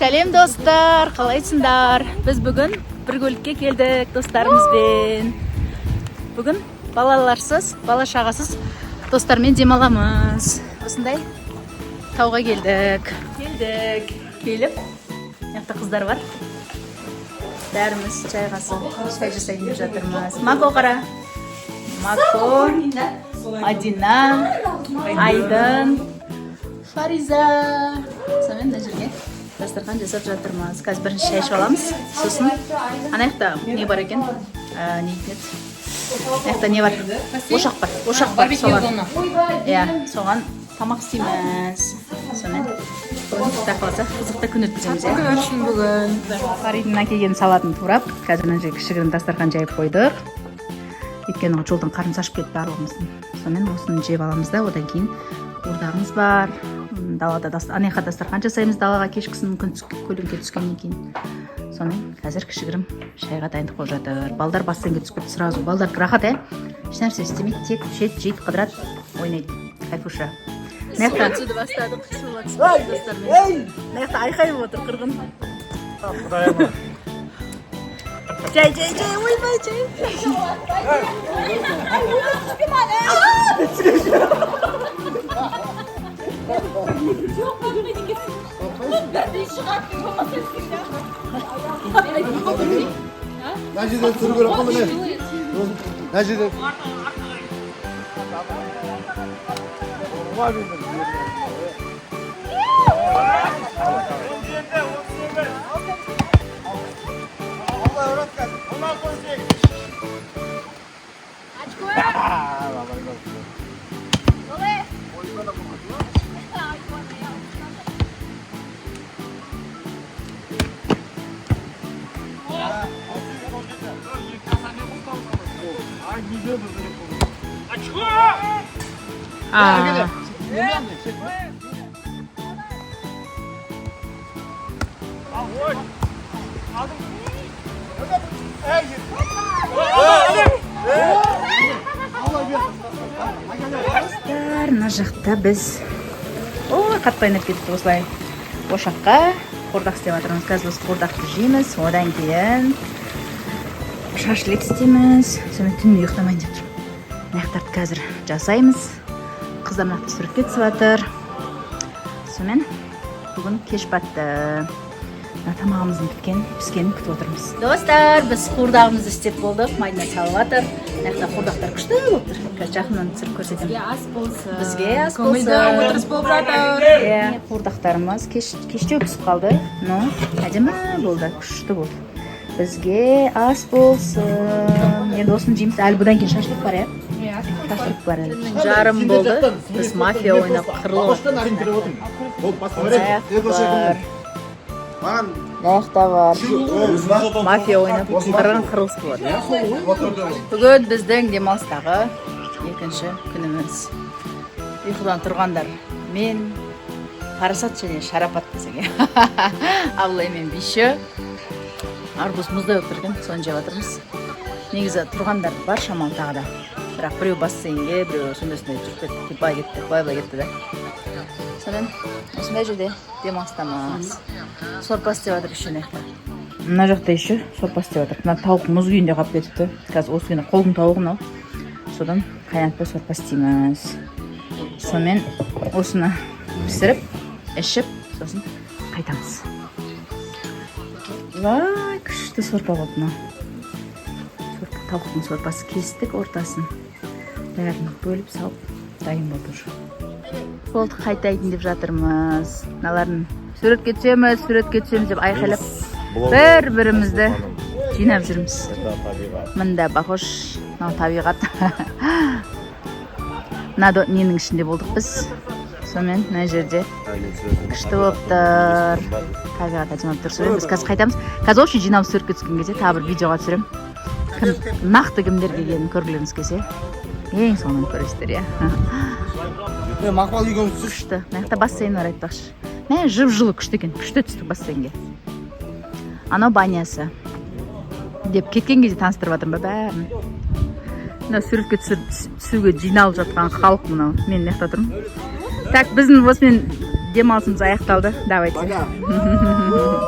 Сәлем, достар, қалайсыңдар? Біз бүгін бір көлікке келдік достарымызбен. Бүгін балаларсыз, бала шағасыз достармен демаламыз. Осындай тауға келдік. Келдік. Келіп, мына жақта қыздар бар. Бәріміз жайғасып, шай жасайын деп жатырмыз. Мако, қара. Мако, Адина, Айдын, Фариза. Сонымен, мына жерге дастархан жасап жатырмыз. Қазір бірінші шай ішіп аламыз. Сосын ана жақта не бар екен? Не дейтін еді? Мына жақта не бар? Ошақ бар. Ошақ бар. Соған. Иә, соған тамақ істейміз. Сонымен, бүгін, құдай қаласа, қызықты күн өткіземіз, иә. Күн өтсін бүгін. Фаридің әкелген салатын турап, қазір мына жерге кішігірім дастархан жайып қойдық. Өйткені жолдан қарнымыз ашып кетті барлығымыздың. Сонымен, осыны жеп аламыз да, одан кейін қуырдағымыз бар. Далада ана жаққа дастархан жасаймыз далаға кешкісін, күн көлеңке түскеннен кейін. Сонымен, қазір кішігірім шайға дайындық болып жатыр. Балдар бассейнге түсіп кетті сразу. Балдар рахат, иә. Ешнәрсе істемейді, тек ішеді, жейді, қыдырады, ойнайды. Кайфуша. Мына жақта түсуді бастадық, суға түстік достармен. Мына жақта айқай болып отыр, қырғын. Жай, жай, жай, ойбай, жай. Мына жерден тұру керек қой, міне. Мына жерден. А. Достар, мына жақта біз, ой, қатты айнап кетті, осылай ошаққа қуырдақ істеп жатырмыз. Қазір осы қуырдақты жейміз, одан кейін шашлик істейміз. Сонымен, түнде ұйықтамайын деп тұрмын. Мына жақтарды қазір жасаймыз. Қыздар мына жақта суретке түсіп жатыр. Сонымен, бүгін кеш батты. Мына тамағымыздың біткен, піскенін күтіп отырмыз. Достар, біз қуырдағымызды істеп болдық, майына салып жатыр. Мына жақта қуырдақтар күшті болып тұр. Қазір жақыннан түсіріп көрсетемін. Бізге ас болсын. Бізге ас Көңілді болсын. отырыс болып жатыр. Иә, қуырдақтарымыз кештеу пісіп қалды, но әдемі болды, күшті болды. Бізге ас болсын. Енді осыны жейміз. Әлі бұдан кейін шашлык бар, иә? Иә. Шашлык бар әлі. Жарым болды. Біз мафия ойнап қырылып Бақошtan әрең кіріп отырмын. Болды, басқа бар. Маған Мына жақта бар. өзі Мафия ойнап қырғын қырылыс болады. Бүгін біздің демалыстағы екінші күніміз. Ұйқыдан тұрғандар мен, Парасат және Шарапат десең, иә. Абылай мен биші. Арбуз мұздай болып тұр екен, соны жеп жатырмыз. Негізі тұрғандар бар шамалы тағы да. Бірақ біреу бассейнге, біреу сондай сондай жүріп кетті, былай кетті, былай былай кетті да. Сонымен, осындай жерде демалыстамыз. Сорпа істеп жатыр еще мына жақта. Мына жақта еще сорпа істеп жатыр. Мына тауық мұз күйінде қалып кетіпті. Қазір осы күні қолдың тауығы мынау. Содан қайнатпай сорпа істейміз. Сонымен, осыны пісіріп, ішіп, сосын қайтамыз. Вай, күшті сорпа болды мынау. Сорпа, тауықтың сорпасы, кестік ортасын. Бәрін бөліп салып, дайын болды уже. Болды, қайтайын деп жатырмыз. Мыналарын суретке түсеміз, суретке түсеміз деп айқайлап, бір бірімізді жинап жүрміз. Мында Бақош, мынау табиғат. Мына ненің ішінде болдық біз. Сонымен, мына жерде күшті болып тұр. Табиғат әдемі болып тұр. Сонымен, біз қазір қайтамыз. Қазір общий жиналып суретке түскен кезде тағы бір видеоға түсіремін. Кім нақты, кімдер келгенін көргілеріңіз келсе, ең соңынан көресіздер, иә. Мақпал екеуміз түсіп. Күшті. Мына жақта бассейн бар, айтпақшы. Мә, жып жылы, күшті екен. Күшті түстік бассейнге. Анау банясы деп кеткен кезде таныстырып жатырмын ба бәрін. Мына суретке түсуге жиналып жатқан халық мынау. Мен мына жақта тұрмын. Так, біздің осымен демалысымыз аяқталды. Давайте. Пока. М.